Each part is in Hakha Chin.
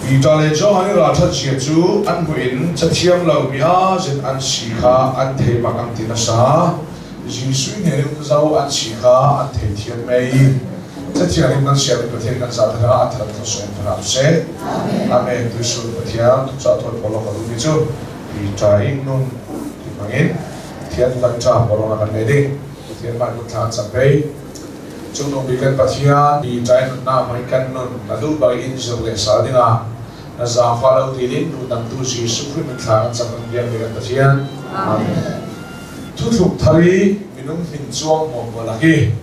Peter le Johan i ralṭhat zia cu an hmuh in cathiam lomi ah zin an si kha an thei bak an ti nasa. Jesuh hnen in zo an si kha an theithiam mei. Cathiang in kan siami Pathian kan zate hna a thar thar hram seh. Amen. Tuisun Pathian tucah thawi pawl ka duhmi cu Peter i nung ti hmangin Pathian kan ṭa pawl kan nei ding. Pathian mah kun thla cam pei. Cungnung bik kan Pathian, Peter i nunnak hmai kan nun na duh bak in zir le sal dingah na zaangfah lo ti ding tu Jesuh Khrih min thla kan cam kan biak kan Pathian. Amen. Thuthluk thar i minung min cuang muam lak i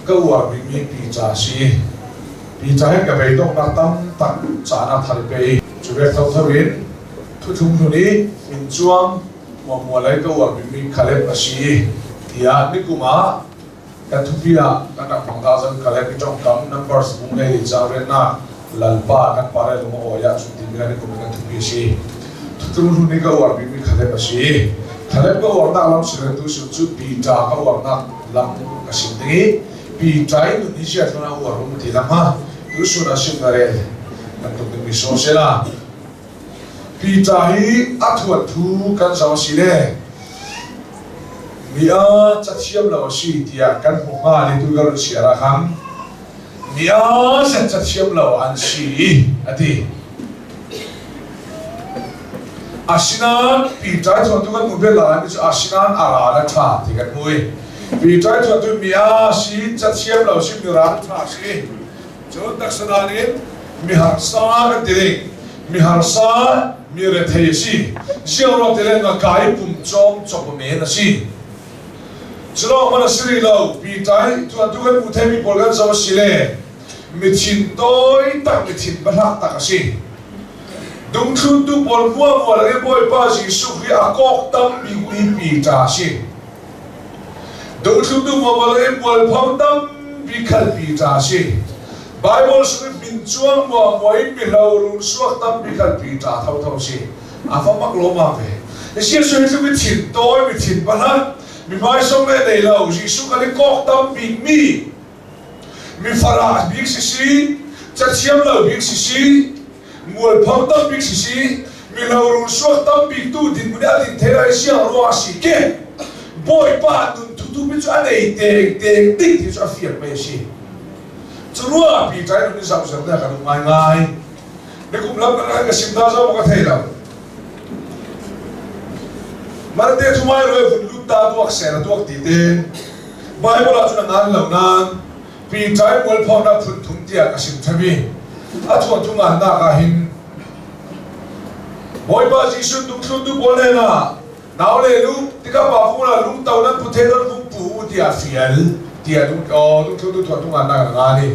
ka uar bikmi Peter si. Peter he ka beidonghnak tam tak caan ah thar i pe i cu ve thotho in thuthlung hlun i min cuang muam lei ka uar bikmi Caleb a si tiah nikum ah kan thupi ah kan rak hmang dah zan Caleb i tongkam numbers bung lei ca riannak lalpa kan pare lung awi ah cun timi kan kum kan thupi a si. Thutlung hlun i ka uar bikmi Caleb a si. Caleb ka uarnak lam si tu sun cu Peter ka uarnak lam ka sim ding i Peter i nun hi sia tlun a uar um ti lam ha tu sun a sim na rel bantuk ding mi so sela Peter hi a thuat thu kan zo si le mi a cathiam lo a si tiah kan hmu hnga ni tu ka run siar ah khan mi a set cathiam lo an si a ti. Asinain Peter chuantu kan hmuh bel lai mi cu asinain a ral a ṭha ti kan hmu i Peter chuantu mi a si cathiam lo si mi ral ṭha si cun taksa in mi harsa kan ti ding mi harsa mi rethei a si ziangro ti le nga kai pum cawm cop men a si Culawng hmanh a si rih lo Peter tuantu kan hmuh thei mi pawl kan zoh a si le mithin tawi tak mithin pahlak tak a si. Dungthluntu pawl muamual i Bawipa Jesuh Khrih a kawk tam bik mi Peter a si. Dungthluntu muamual i mualpho tampi khal Peter a si. Bible sung i min cuang muamua in mihlo run suak tampi khal Peter thotho a si. A fa mak lawma ve. Jesuh hi cu mithin tawi mithin pahlak mi hmaisong le nei lo Jesuh kan i kawk tam bik mi mi farah bik sisi cathiam lo bik sisi mualpho tam bik sisi mi lorul suak tam bik tu dinhmun a din thei lai siang rua si ke bawipa nun thutu mi cu a nei teng teng ding ti cu a fiang mai a si cu ruah pi ṭai nun zau zau na kan um ngai ngai ni kum lam kan ka sim ta zo ka thei lo Marte thumai roi vun lut ta tuak sen a tuak ti te Bible ah cun a ngan lo nain Peter mualphonak phun thum tiah ka sim thami a thuan thu ngannak ah hin Bawipa Jesuh dungthluntu pawl nen ah nau le lu tika pa fung la lung to nan pu the nan vung pu u tiah fial tiah dungthluntu thuan thu ngannak a ngan i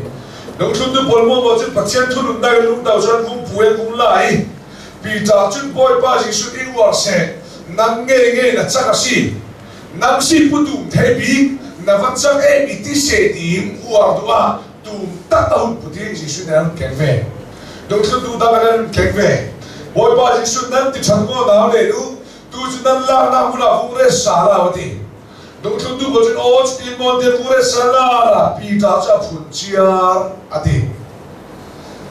dungthluntu pawl mo mo cun Pathian thunun dai lung to cun vung pu en vung la i Peter cun Bawipa Jesuh i uar seh nang nge nge na cak a si Nang si pu tum thei bik na va cang e mi ti se tiin uar duh ah tum tak a hun put i Jesuh nih an keng ve. Dungthluntu dang an hun keng ve. Bawipa Jesuh nan ti ṭhan maw nau le u tu cu nan laknak hmun ah vung re sa la a ti. Dungthluntu pawl cun aw cutin maw te vung re sa la la Peter cu a phun ciar a ti.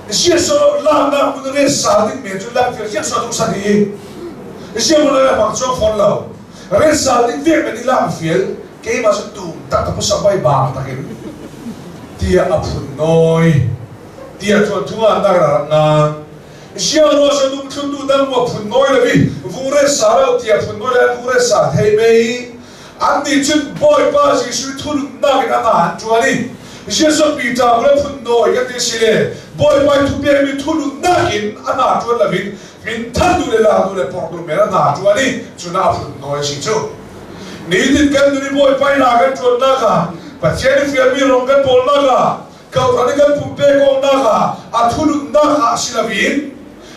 Jesuh laknak hmun re sa ding men cu lak fir Jesuh a san hi. Jesuh le bang chuak fawn lo. Resa ding vek men i lang fial keimah cu tum tak ka pusa bai bang takin tiah a phun nawi tiah chuan thunga nak ra nga Ziang ro sa dum thlun tu dang wa phun nawi lo i vung re sa lo tiah phun nawi le vung re sa thei mei an nih cun Bawipa Jesuh thulun nak in a an ṭuan i Jesuh Peter bula phun nawi kan ti si le Bawipa thu pekmi thulun nak in a na ṭuan lo in min than du le la du le porh du men a hna ṭuan i cu na phun nawi a si cu nitin kan nun i Bawipa ina kan ṭuannak ah Pathian i fialmi rong kan bawlnak ah kauhran i kan pumpek awknak ah a thulunnak ah si loin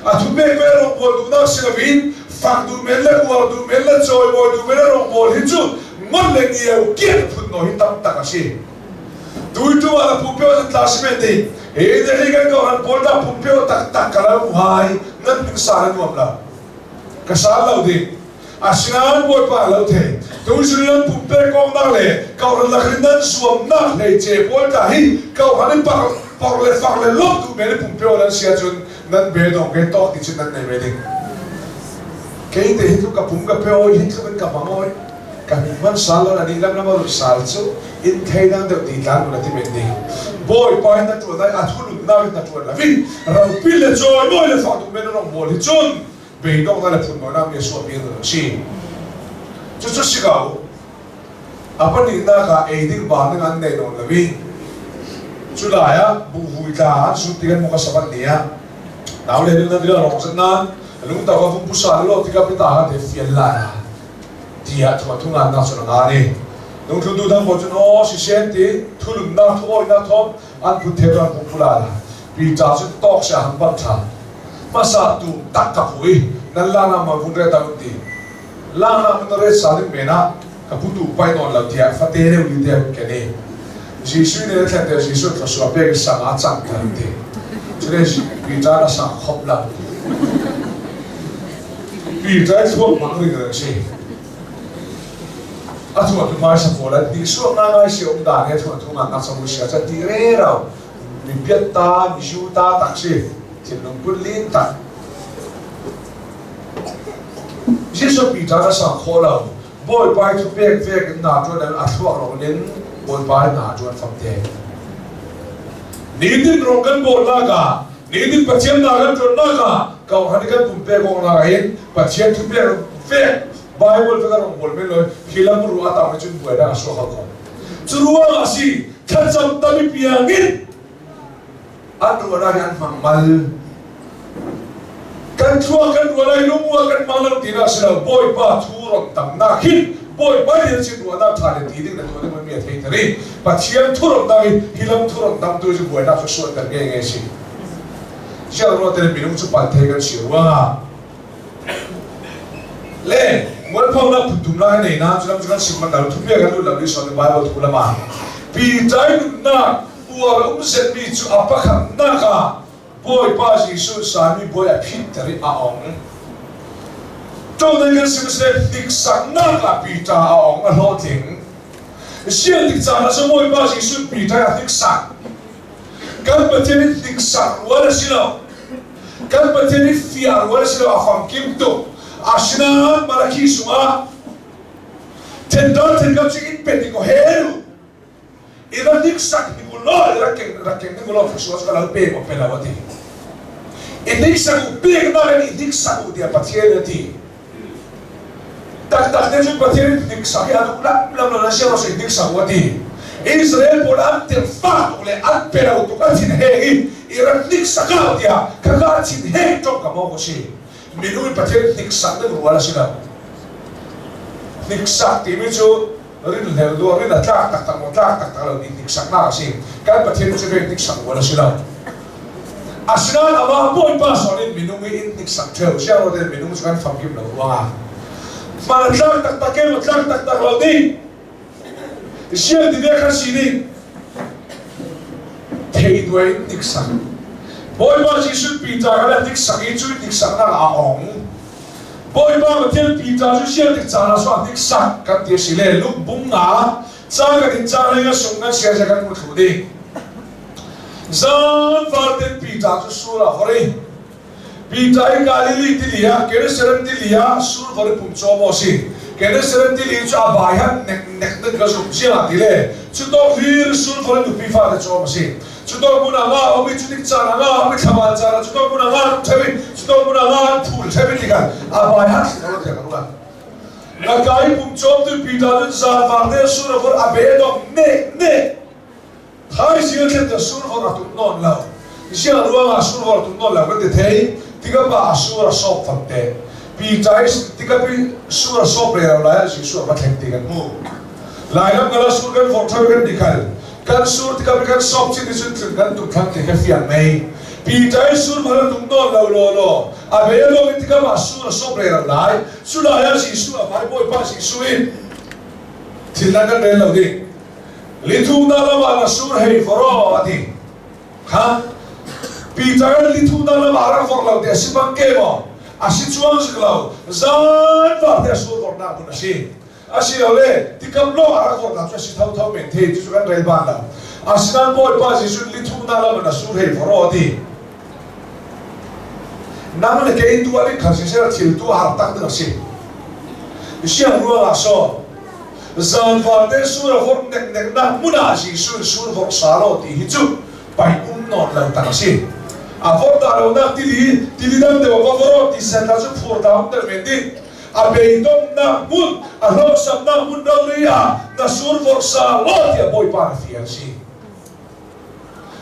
a thupek ve rong bawl duhnak si loin fak duh men le uar duh men le cawimawi duh men le rong bawl hi cu ngon le niau kian phun nawi hi tam tak a si Tuitu ah na pumpeo nan tla si men ding. Hi te hi kan ko han pawl dah pumpeo taktak ka lo hai nan ning sa na nuam lo. Ka sal lo ding. Asinain Bawipa lo the. Tu nan pumpe kong nak le ko ran lak nan zuam nak hlei ce pawl ta hi ko han in pak Por le fak le lawmh duh men i pumpe aw nan si ahcun nan be dong ke tawk ti cun nan nei ve ding. Kei te hi cu ka pum ka pe oi hi tluk in ka hmang oi. Ka hming man sal lo na nih lam lam a run sal cu in thei dang deuh ti tlan na ti men ding. Bawipa in na ṭuan lai a thulunnak in na ṭuan lo i ropil le cawimawi le fak duh men rong bawl hi cun beidonghnak le phunnawinak mi a suahpi an si. Cucu si ko. A pahnihnak ah ei ding ba ning an nei nawn lo i cu lai ah buhvui tla an sut tik an muk a sak an ni ah nau le nu nan dil a rawng zat nain lungtak a vung pusa lo tikah pita ka te fial lai ah tiah thua thu ngan nak cun a ngan i lungthlun tu dang pawl cun aw sisen ti thulunnak thu awinak thawm an phun the an pum pula la pi cha cun tawk sia han bang tha hmasa tu tak ka phu i nan la na ma vun re ta ti Langnak na ret sa ding men ah ka putu pai nawn lo tiah fate deuh li te ke ni. Jesuh nih a thlen te Jesuh thluachuah pek sang ah cang ter ti. Cune Peter a sang khop lo. Peter thluak mang ring reng si. A thua tu mai sa pawl an ti suak nga ngai si um dan he thua thu nga nak samu sia cha ti re rau. Mi piat ta mi ju ta tak si. Thinlung put lin tak. Jesuh Peter a sang khawh lo. Bawipa i thupek vek in naa ṭuan a thluak lo in Bawipa in naa ṭuan fam te. Nitin rong kan bawhnak ah, nitin Pathian na kan ṭuannak ah, kauhan i kan pumpek awknak ah hin Pathian thupek vek Bible ka rong bawl men loi hi lam ru a tam cun buainak a suak kho. Cu ruang ah si thlacam tami piangin an ruah hi an hmang mal kan thluak kan ruah lai lungua kan hmang lo tinak si lo bawipa thu ron tamnak hin bawipa nih chin ruahnak ṭha le ti ding le tuah ding mi a thei thari pathian thu ron dang i hi lam thu ron dam tu cu buainak cu suanter nge nge si sial ruah te minung cu pal thei kan si ruangah le mualphonak phunthum lai nei na cu lam cu kan sim man lo thu bia kan lut lo ni son bible thu lama pi tai nunnak Uar um zetmi cu a pakhatnak ah Bawipa Jesuh sami bawi a phitter i a ong. Ṭodan kan sim seh hniksaknak ah Peter a ong a hlawhtling. Sian tik caan ah cun Bawipa Jesuh Peter a hniksak. Kan Pathian hi hniksak rual a si lo. Kan Pathian hi fiah rual a si lo, a famkim tuk. Asinain Malakhi sungah thendar thendar cu in pet ko hel i ra hniksak ning u law i rak keng rak keng ning u law thluachuah cu ka lo pe ko pe lo a ti i hniksak u peknak in i hniksak u tiah Pathian a ti taktak te cu Pathian hniksak hi a duh lam lam lo na sia ro hniksak u a ti Israel pawl an tir fak tuk le an pe lo tuk a thin heng i i rak hniksak au tiah khaka thin heng ṭong ka mo ko si minung in Pathian hniksak ding rual a si lo hniksak timi cu rinhlel duah rin a tlak taktak maw tlak taktak lo ti hniksaknak a si kan Pathian cu ve hniksak rual a si lo asinain amah Bawipa sawn in minung i in hniksak ṭheo siangro ten minung cu kan famkim lo ruangah hman a tlak taktak ke maw tlak taktak lo ding siang ti ve kha si ding thei duai in hniksak Bawipa Jesuh Peter kha le hniksak i cu hniksaknak a ong Bawipa Pathian Peter cu sian tik caan ah suah hniksak kan ti a si le lungbung nga caan kan in caan lei a sung kan sia kan hmu thlu ding. Zan farten Peter cu sur a hor i Peter i Galilee tili ah Gennesaret tili ah sur vor i pum caw maw si Gennesaret tili cu a bai han nek nek nek ka zum cia ti le cu tawk hlir sur vor i nupi fate cawm a si. Cuto hmun ah nga a um i cutik caan ah nga a um i thlavan caan ah cuto hmun ah nga an ṭhep i cuto hmun ah nga an phul ṭhep i tikah a vai hat thli lo tiah ka ruat. Ngaka i pum cawmtu Peter cun zaanvang te sur a vur a be dok ne ne. Thaizing a thlen cu survor a tum nawn lo. Ziang ruangah survor a tum nawn lo kan ti thei. Tikah pa a sur a sawp fam te. Peter i tikah pi sur a sawp rero lai ah Jesuh a va thleng ti kan hmuh. Lairam kal ah sur kan vorh ṭheo kan ti khal. Kan sur tikah kan sawp chin i cun tlun kan tum thlang ti kha fiang mei. Peter i sur hmanh a tum nawn lo law law a ve lo in tikah mah sur a sawp rero lai. Cu lai ah Jesuh a vai Bawipa Jesuh in thil dang kan rel lo ding. Lithu na lam ah na sur hei voro a ti. Kha Peter lithu na lam ah rak vorh lo ti a si bang ke maw? A si chuang zik lo. Zan var te a sur vorhnak hmun a si. Asilole tikam lawng ah rak vorhnak cu a si thotho men the cu kan rel ban lo. Asinain Bawipa Jesuh lithumnak lam in a sur hei voro a ti. Nang le kei tuah ding kha siseh thil tuah har tak ding a si. Siang ruangah so zaanvar te sur a vorh neknek nak hmun ah Jesuh sur vorh sa lo ti hi cu pai um nawn lo tak a si. A vorh dah lo nak tili tili dang deuh va voro ti set la cu phur ta um ter men ding. A beidonghnak hmun, a hlawhsamnak hmun rori ah na sur vorh sa lo tiah Bawipa na fial si.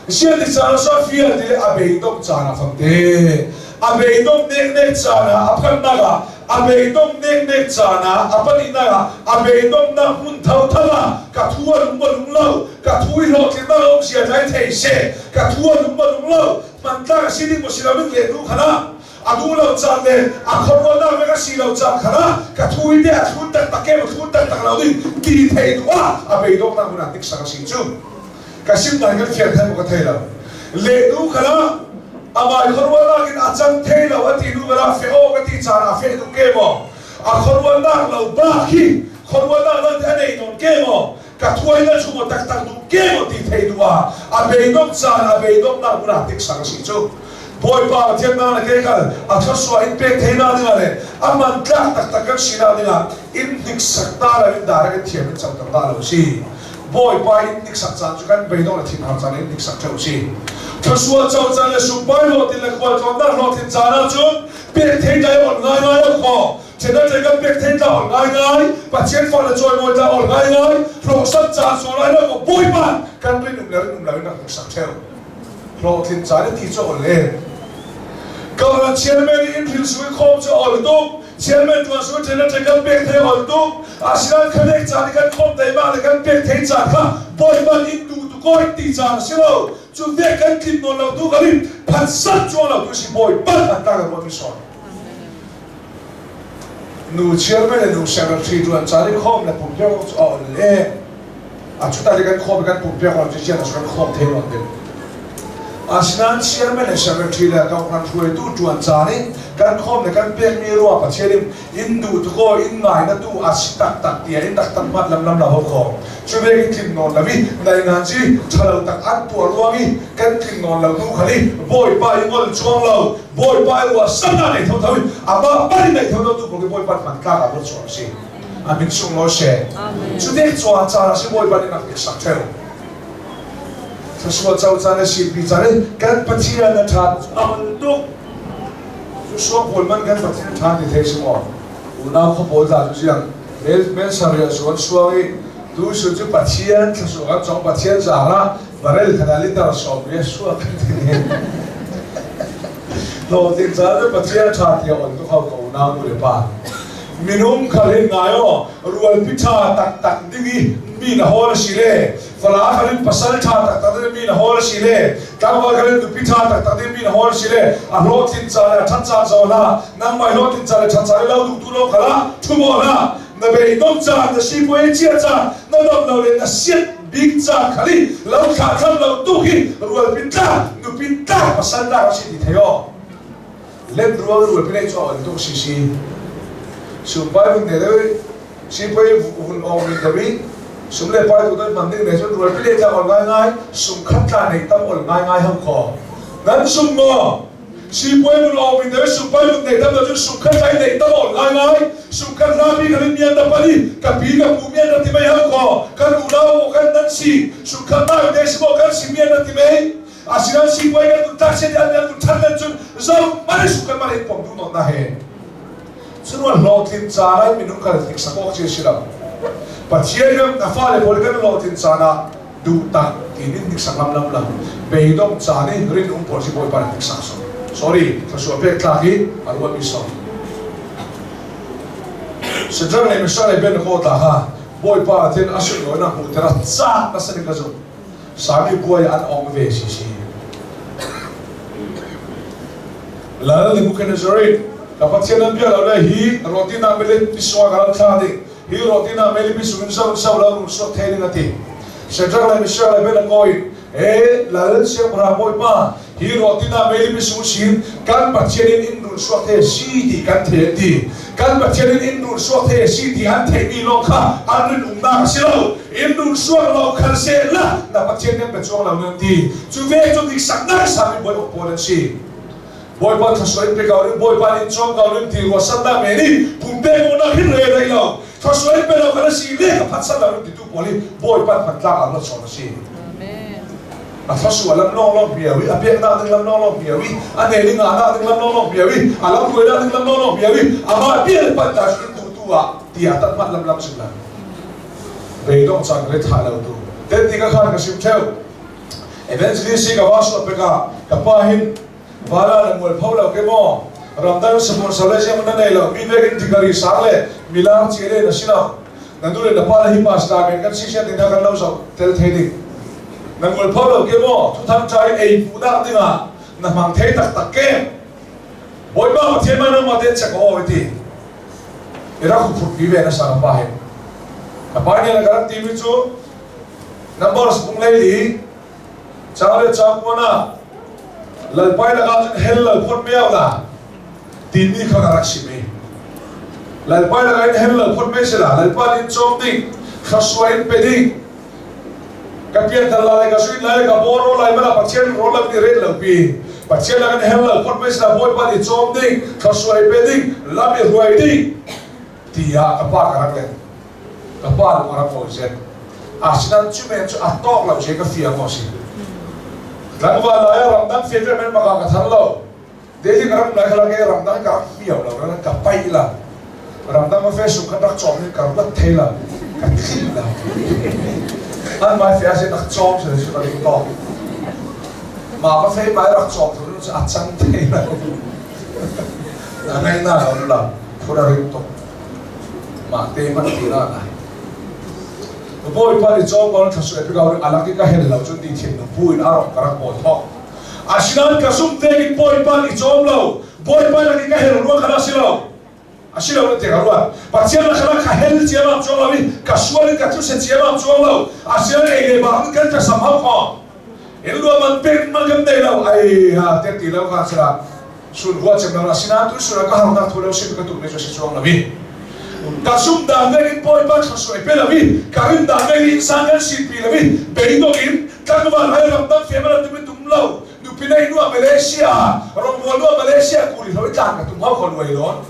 Sian ti caan ah fial ti le a beidongh caan ah fang te. A beidongh neknek caan ah a phannak ah a beidongh neknek caan ah a pahnihnak ah a beidonghnak hmun thotho ah ka thu a lung a lung lo ka thu i hlawhtlinnak a um sia tlai thei seh ka thu a lung a lung lo hmantlak a si ding maw si lo ding le hnu khan ah a duh lo caan le a khuaruahnak le ka si lo caan khan ah ka thu i te a thlun taktak ke maw thlun taktak lo ding ti thei duh ah a beidonghnak hmun ah hniksak a si cu. Ka sim nai kan fian thei maw ka thei lo. Le nu kha la amai khuaruahnak in a cang thei lo a ti nu kha la fe aw ka ti caan ah fe duh ke maw a khuaruahnak lo bak hi khuaruahnak nan te a nei nawn ke maw ka thuai na chung taktak duh ke maw ti thei duh ah a beidongh caan a beidonghnak hmun ah tiksak a si cu. Bawipa Pathian na le ke kal a thluachuah in pek thei na dingah le a man tlak taktak kan si na dingah in hniksak ta lo in direct in thiam in coter ta lo si. Bawipa in hniksak caan cu kan beidongh le thinhar caan in hniksak ṭheo si. Thluachuah co caan le sungpai hlawhtlin le khualtlawnnak hlawhtlin caan ahcun pek thei tlai ol ngaingai lo khaw. Ṭhenat kan pek thei tla ol ngaingai, Pathian fale cawimawi tla ol ngaingai, hlawhsat caan sual lai lo kaw Bawipa kan rin um le rin um lo in rak hniksak ṭheo. Hlawhtlin caan i ti cu ol le. Kohhran chairman i inn hril sui khawm cu ol tuk. Chairman tuan sui ṭhen le kan pek thei ol tuk. Asinain khanek caan i kan khawm teimah le kan pek thei caan kha Bawipa inn tu tu kawi ti caan a si lo. Cu ve kan tlin nawn lo tu kan in phansat cuang lo tu si Bawipa an ta kan ruah mi sawn. Nu chairman le nu secretary tuan caan i khawm le pum piak cu a ol le. A chuta kan khawm kan pum piak lo ci kan khawm thei lo ding. Asinain chairman le secretary le kohhran hruaitu ṭuan caan i kan khawm le kan pekmi ruah Pathian in in duh tu ko in ngai na tu a si taktak tiah in taktak hmat lamlam la ho kho. Cu ve in tling nawn lo i nai ci ṭhalo tak an tuah ruang i kan tling nawn lo tu khal i Bawipa i ngol chuang lo Bawipa i ruah sana nei tho tho i amah pari nei tho tho tu ko Bawipa hman tlak ah ruat chuang si. A min sung law she. Cu dek chuan caan a si Bawipa nih nak sak ṭheu. Thluachuah co caan le sipi caan i kan Pathian a ṭha a tuk. Cu pawl man kan Pathian ṭha ti thei si maw? Unau khuapawl tla cu ziang mel sarih a zuan suang i tu su cu Pathian thluachuah kan cong Pathian zaar ah barel khat liter sawm ve suak kan ti ne. Hlawhtlin caan cu Pathian ṭha ti a on tuk hau ko unau nu le pa. Minung khal hin ngai aw rualpi ṭha taktak ding i mi na hawl a si le fala khal in pasal ṭha taktak ding mi na hawl a si le tlangval khal in nupi ṭha taktak ding mi na hawl a si le a hlawhtlin caan le a ṭhat caan zawn hlah nangmah hlawhtlin caan le ṭhat caan lo duhtu lo khal ah ṭhu maw hlah na beidong caan na sipuai chia caan na dam lo le na siat bik caan khal i lo thla thlam lo tu hi rualpi tlak nupi tlak pasal tlak a si ti thei aw let rual rualpi nei chu on tuk si si sumpai hun ne deuh sipai hun ong min deuh sum le pai tu man ding ne chun rualpi le tlak ol ngai ngai sum khat tla nei tam ol ngai ngai hau kho nan sum maw sipuai mun ong min deuh sumpai hun nei tam lo chun sum khat tlai nei tam ol ngai ngai sum khat hla bi kan mian da pani ka pi ka pu mian da ti mai hau kho kan unau kan nan si sum khat na ne si mo kan si mian da ti mai Asinain sipuai kan duh tak sian an duh ṭhan len cun zo mane su kan mane pom duh non na he. Cun hlawhtlin caan ah minung kan hniksak awk ci si lo. Pathian ram na fale pawl kan hlawhtlin caan ah duh tak tiin in hniksak lam lam lo. Beidong caan i rin um pawl si Bawipa na hniksak so. Sorry, thluachuah pek tlak i a ruahmi so. Sedrak le Meshach le Abednego ta kha Bawipa tin a sunlawi na hmuh tera caak na sanin ka zumh. Sami buai an ong ve si si. Lal Nebuchadnezzar ka Pathian an bia lo le hi roti na mele pisua ka ram thla ding hi roti na mele pisu in sau sau la rum suak the ding ati. Shadrach le Meshach le Abednego in e lal siangpahrang bawipa hi roti na mele pisu sin kan Pathian in in. run suak the si ti kan thei an ti. Kan Pathian in in run suak the si ti an theihmi lawng kha an rin umnak a si lo. In run suak lo khal se la na Pathian kan pe chuang lo nan ti. Cu ve cu dik-saknak sami bawi ok pawl an si. Bawipa thluachuah in pe ko ning, Bawipa nih cawm ko ning ti ruahsannak men i pumpek awnak hin re rei lo. Thluachuah in pe lo kan si le ka phatsan lo ning titu pawl hi Bawipa hmantlak ah ruat sawn a si. A thluachuah lam lawnglawng piau i a peknak ding lam lawnglawng piau i a ne ding ngahnak ding lam lawnglawng piau i a lam hruainak ding lam lawnglawng piau i amah pial pan ta in duhtu ah tiah tatmat lam lam sim la. Beidong cang le tha lo tu. Ten ti ka khan ka sim theu. Evangelist ka va suat peka ka pa hin vala le mual pho lo ke mo ramdang sponsor le siang na nei lo mi vek in tikari sang le milar che le na si lo na nu le na pa le hi pastor men kan si sian ding kan lo zo tel thei ding na mual pho lo ke mo thu thang chai ei pu dak ding ah na hmang thei tak tak ke Bawipa Pathian ma nang ma te chek o ti ira khu phut pi ve na sa pa he ka pa ne la karak ti mi chu Numbers bung lei li ca le ca kuan ah lalpai lakah cun hell lo phot meo la timi kha ka rak chim i lalpai lakah in hell lo phot me si la lalpa nih cawm ding thluachuah in pe ding ka pianthar la le ka suit lai ka boro lai mala Pathian ro lam ni ret lo pi Pathian lakin hell lo phot me si la Bawipa nih cawm ding thluachuah in pe ding lam i hruai ding tiah ka pa ka rak len Ka pa lung a rak awi zet. Asinain cu men cu a tawk lo je ka fiang maw si. Tlangval lai ah ramdang fian ve men baka ka thar lo. Delhi ka ram lai khala ke ramdang ka rak fiau lo ran ka pai la. Ramdang ma fe sung kan rak chom ni ka ruat thei la. Ka thil la. An mai fe ase rak chom se su ka ring tawk. Ma ka fe mai rak chom thu cu a cang thei la. Na ngai na lo la. Phura ring tok. Mah te hmanh ti la lai. Bawipa nih cawngkawl thluachuah pe ko alak i ka hel lo cun ti thinlung pu in a rong ka rak bawi thawk. Asinain ka zumh tein Bawipa nih cawm lo, Bawipa lak i ka hel ruang kha si lo. A si lo na ti ka ruat. Pathian lak kha ka hel ciamam chuang lo i ka sual in ka thuse ciamam chuang lo. Asinain ei le bang kan ka sam hau kho. In luam man pek man kan nei lo. Ai ha te ti lo ka sila. Sulhua cem lo asinain tu sul ka harnak thu lo sim ka tum me cu si chuang lo i ka sum dan vek in Bawipa thluachuah pe lo i ka rin dan vek in sang kan sin pi lo i beidong in tlangval hai ram dang fem ala tum tum lo nupi nei nu Malaysia rongbual nu Malaysia kuli hlo i tlan ka tum hau ko luai lon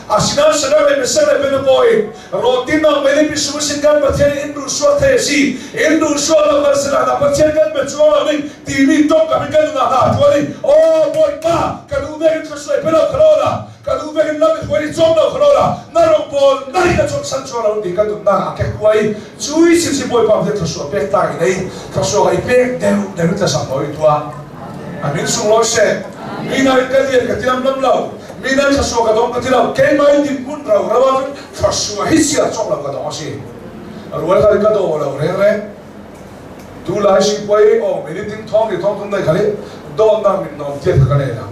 Asinain Shadrach le Meshach le Abednego in rawltinnak mei le su sin kan Pathian in duh sual the si in duh sual lo kan sinah na Pathian kan be chuang lo ding timi tongkam in kan nunah hna tuan i aw Bawipa ka duh bek in thluachuah pe lo khalo la ka duh bek in lam i hruai i cawm lo khalo la na rawng pawl na ri na cawm san chuang lo ti kan nunnak a kek kuai cui sin si Bawipa Pathian thluachuah pek ta in ei thluachuah i pek deuh deuh in tlasam lo i tuah amin sunglawi seh mi na in ka lian ka tiam lam lo Mi nan thluachuah ka dong ka ti lo. Keimah i dinhmun ro ro ahcun thluachuah hi siar cawk lo ka dong a si. Rual kha ka daw lo rengreng. Tu lai sipuai aw mi ting thong ni thong thum dai khali dawtnak min nom tiat ka nei la.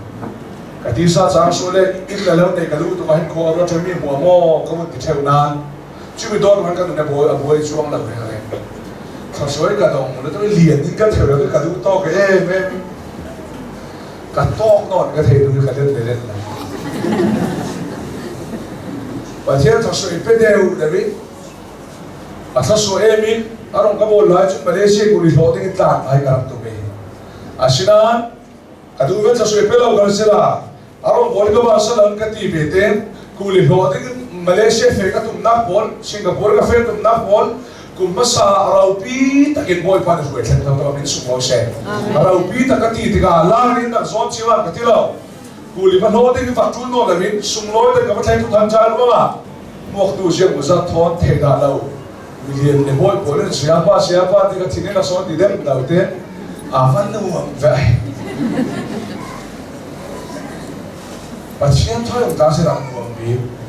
Ka ti sa chang su le in le lo nei ka lu tu ma hin kho ro mi hua mo ka mun ti theu nan. Chu mi dawt man ka nu ne boi a boi chuang lo rengreng. Thluachuah ka dong le tu lian in ka theu lo ka du to ke em em. Ka tawk nawn ka thei tu hi ka let le let lo. Pathian thluachuah in pe deuh deuh in a thluachuah em in a rong ka bawl lai cu Malaysia kuli hlawh ding in tlan ai ka rak tum i asinain ka duh ve thluachuah pe lo kan si la a rong bawl ka ba salan ka ti ve ten kuli hlawh ding in Malaysia fe ka tumnak pawl Singapore ka fe tumnak pawl Kum hmasa ropi takin Bawipa nih hruai thlen ko min sung ko seh. Ropi tak ka ti tikah lar in nak zawn cio ah ka ti lo. Kuli va hlaw ding fak ṭul nawn loin sunglawi te ka va thleng tu than ṭai ruangah muaktu ziang uzat thawn thei dah lo. Milian le bawi pawl in sayapa sayapa ti ka thin in a sawn ti dem lo te a van nuam ve. Pathian thawng ta si rak nuam bik.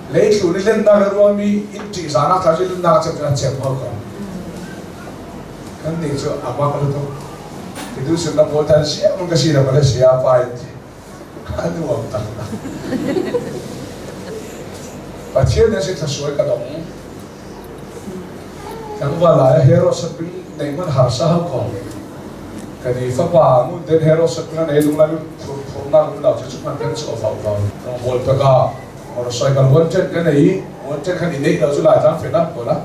Leitlu nih lennak a ruahmi inn ṭihzahnak thla cu lennak cem cun a cem ko ko. Kan nih cu a bak lu tuk. Titu sun na pawl tan siam ka si lo ka sia pa in ti. A nuam taktak. Pathian na si thasuai ka dong. Tlangval lai hero sapin nei man harsa hau ko. Kan i fapa ngun ten hero sapin nei lung lai phur phur. nak um lo chu chu man kan chu fa fa rong bol ta ka motorcycle wanted kan nei wanted khan i nei lo chu lai tlang fe na ko la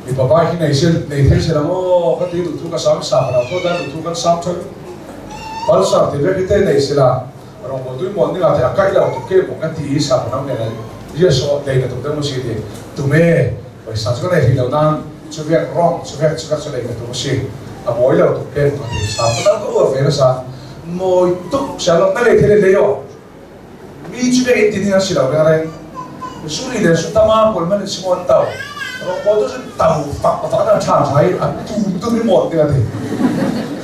mi pa bai hi nei se nei thei se la mo ka ti du thu ka sam sa ra tho da du thu kan sam thoi pulsar ti ve te nei se la rong bol tui mon ni la te akai lo tu ke mo kan ti sa pa nam ne la yes so nei ka tu te mo si ti tu me pawisa cu ka nei hrih lo nain cu vek rong cu vek cu vek cu nei ka tum a si a mawi lo tuk ke ka ti sa pa ka uar ve nasa mawi tuk sia lo na lei thei lei o mi cu vek in tin hin a si lo reng reng suri le su tama pawl man in simon tau rong pawl tu cu tau fak fak na tha tha i a tum tu mi mon te ati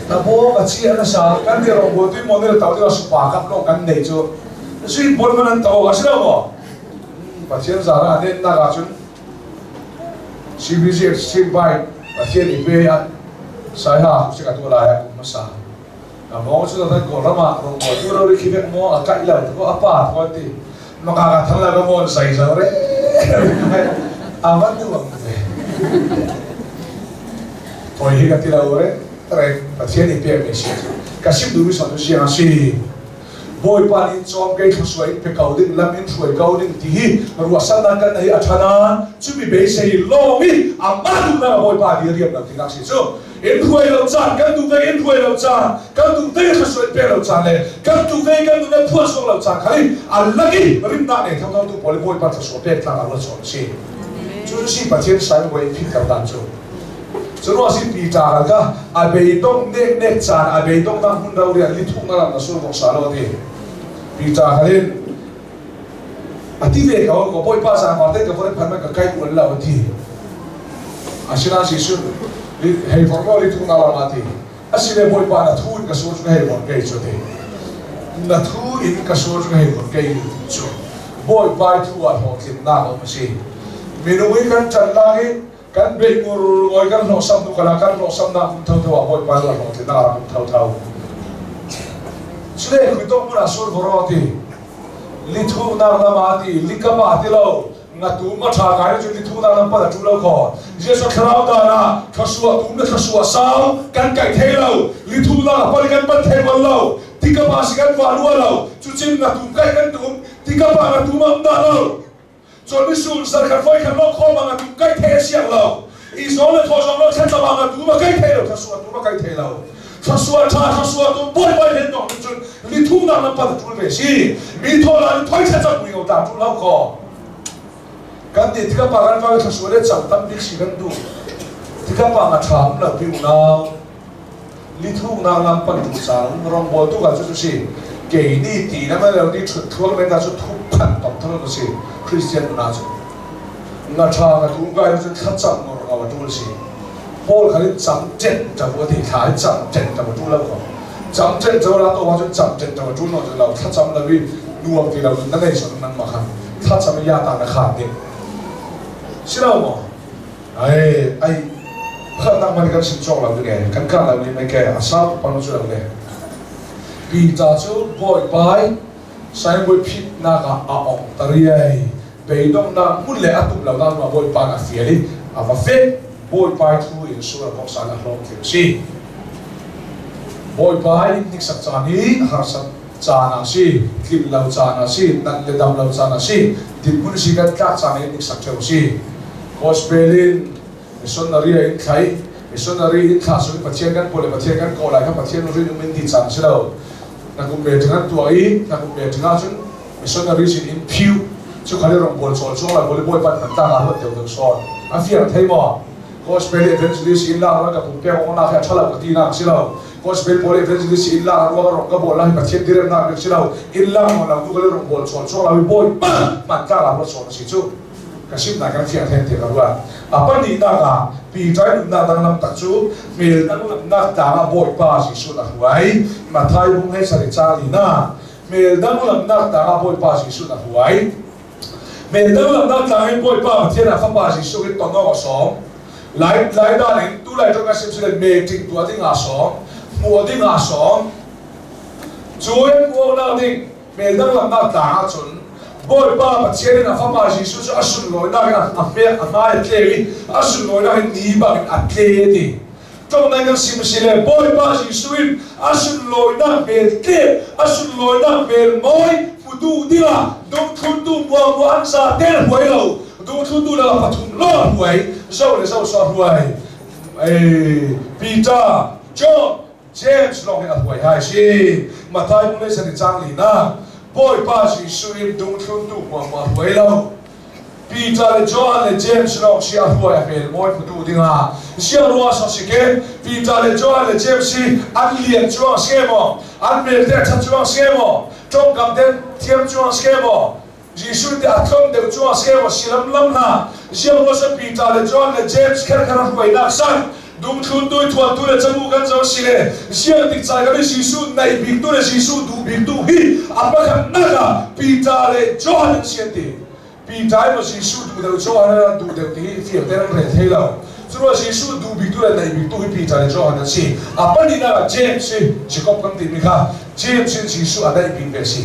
ta bo ka chi ana sa kan ti rong bo tu mon ne tau ti su pa kap lo kan nei chu sui pawl man an tau a si lo mo Pathian zara a nennak ahcun CBC Extreme Bike Pathian i pe ah Saiha si ka tu lai ah kum hmasa. Ka mong cu tan Kawlram ah rongbawl tu ro ri khi vek maw a kaih lo tu a pa tu an ti. Maka ka thang la ka mon sai zo re. A van nu ang ve. Poi hi ka ti lo re. Tre Pathian i pe mi si. Ka sim du mi son tu siang a si. Bawipa nih cawm kei thluachuah in pe ko ding lam in hruai ko ding ti hi ruahsannak kan nei a ṭha nain cumi beisei lawng i amah duhnak a Bawipa nih riam lo tinak si cu in hruai lo caan kan duh ve in hruai lo caan kan duh ve thluachuah in pe lo caan le kan duh ve kan duh ve phuan suak lo caan kha i a lak i rimnak nei thotho tu pawl i Bawipa thluachuah pek tlak ah ruat sawm a si cu si Pathian sai voi phit dan cu Curuang si Peter kha a beidong neknek caan a beidongnak hmun ro rian li thuk na ram na sur bok sa lo ti. Peter kha hin a ti ve ko ko bawipa zang var te ka vor phan ka kai uan lo ti. Asinain Jesuh hei vor lo li thuk na ram a ti. Asile bawipa na thu in ka sur cu hei vor kei cu ti. Na thu in ka sur cu hei vor kei cu. Bawipa thu ah hlawhtlinnak a um a si. Minung i kan ṭan lak i kan beih ngur oi kan hlawhsam nu kala kan hlawhsamnak um thotho ah bawipa lu hlawhtlinnak rak um thotho sule khuitong mun ah sur voro ti lithu nak lama ti likama ti lo ngatu ma tha kai chu lithu nak lam pa tu lo kho Jesu thlarau da na thlasua tum le thlasua sau kan kai thei lo lithu nak pa kan pan thei bal lo tikapa si kan wa lua lo chu chin na tum kai kan tum tikapa na tum am da lo Cun misul zarkhat voi khat lo khawm ah tu kai thei a siang lo. Israel le thaw zong lo thlen lam ah tu ma kai thei lo thlasua tu ma kai thei lo. Thlasua tha thlasua tu boi boi hen dong cun li thum nak lam pan tul ve si. Mi thaw la ni thoi thla chak mui ngo ta tu lo ko. Kan ti tika pa kan fa thlasua le chang tam bik si kan du. Tika pa nga tham lo pi unau. Lithuknak lam pan tu cang rawngbawl tu ka cu cu si kei ni ti na ma lo ni thut thuak le ka cu thup phan tong thalo na si Christian na cu nga tha ka tum kai cu thlacam ngor ka wa tul si Paul kha in cham chen ta bu ti thla in cham chen ta bu lo ko cham chen cho la to wa chu cham chen ta bu no lo thlacam lo wi nuam ti lo na nei son nang ma khan thlacam ya ta na khan ding si lo mo Ai ai khalnak man kan sim cawk lo ding e kan kal lo ni mai ke a sau pang cu lo le pi ca cu bawipai saiboi phit nak ah a ong tariai beidongnak hmun le a tum lo nak ma bawipa na fial i a va fet bawipai thu in sur a bok san a hlawm thim si bawipai in hniksak caan hi harsat caan a si tlin lo caan a si nat le dam lo caan a si dinhmun si kan tlak caan i hniksak theo si Gospel in missionary in thlai missionary in thla sung Pathian kan pawl le Pathian kan kawl lai kha Pathian rin um in ti cang si lo na kum ve thingan tuah i na kum ve thinga cun missionary sin in phiu cu khali rong bawl chawl chuang lai bawl bawi pan man ta nga ruat deuh deuh sawn a fiang thei maw gospel evangelist in la ka pum pek ong na kha thala ka ti na si lo gospel pawl evangelist in la ruang rong ka bol la Pathian direm na bik si lo in la mo la tu kali rong bawl chawl chuang lai bawi pan man ta nga ruat sawn si chu ka simnak kan fiang theng tiah ka ruah. A pahnihnak ah Peter nunnak danglam tak cu hmel danglamnak tlang ah Bawipa Jesuh na hruai. Matthai bung he sari ca lina hmel danglamnak tlang ah Bawipa Jesuh na hruai. Hmel danglamnak tlang in Bawipa Pathian a fapa Jesuh in ton awk a sawm. Lai lai dan in tu lai ṭong a sim sile meeting tuah ding aa sawm, hmuh ding aa sawm. Cu in hmuhnak ding Hmel danglamnak tlang ahcun Bawipa Pathian in a fapa Jesuh cu a sunlawinak in a hmel a hmai a tle i a sunlawinak in ni bangin a tle ti. Tongnai kan sim si le Bawipa Jesuh in a sunlawinak hmel tlep, a sunlawinak hmel mawi hmutu dingah dungthluntu muangmua an za tel huai lo. Dungthluntu lakah pathum lawng huai, zo le zo so huai. Peter, John, James lawng hi a huai hai si. Matthai mule san i cang lina. Bawipa Jesuh in dungthluntu muangmua huai lo. Peter le Johan le James lawng si a hruai a hmel mawi hmutu dingah ziang ruah sa si ke Peter le Johan le James hi an lian chuang si maw an hmel te that chuang si maw tongkam te thiam chuang si maw Jesuh te a tlong deuh chuang si maw silam lam hna ziang ruah sa Peter le Johan le James kher kher a hruainak san dungthlun tu thuan tu le camu kan zo si le ziang tik cai kan Jesuh naih bik tu le Jesuh duh bik tu hi a pakhat nak ah Peter le Johan an sian ti Peter maw Jesuh duh deuh Johan an duh deuh ti hi fiang tein an rel thei lo. Curuah Jesuh duh bik tu le naih bik tu hi Peter le Johan an si. A pahnihnak ah James hi Jacob kan timi kha James in Jesuh a naih bik ve si.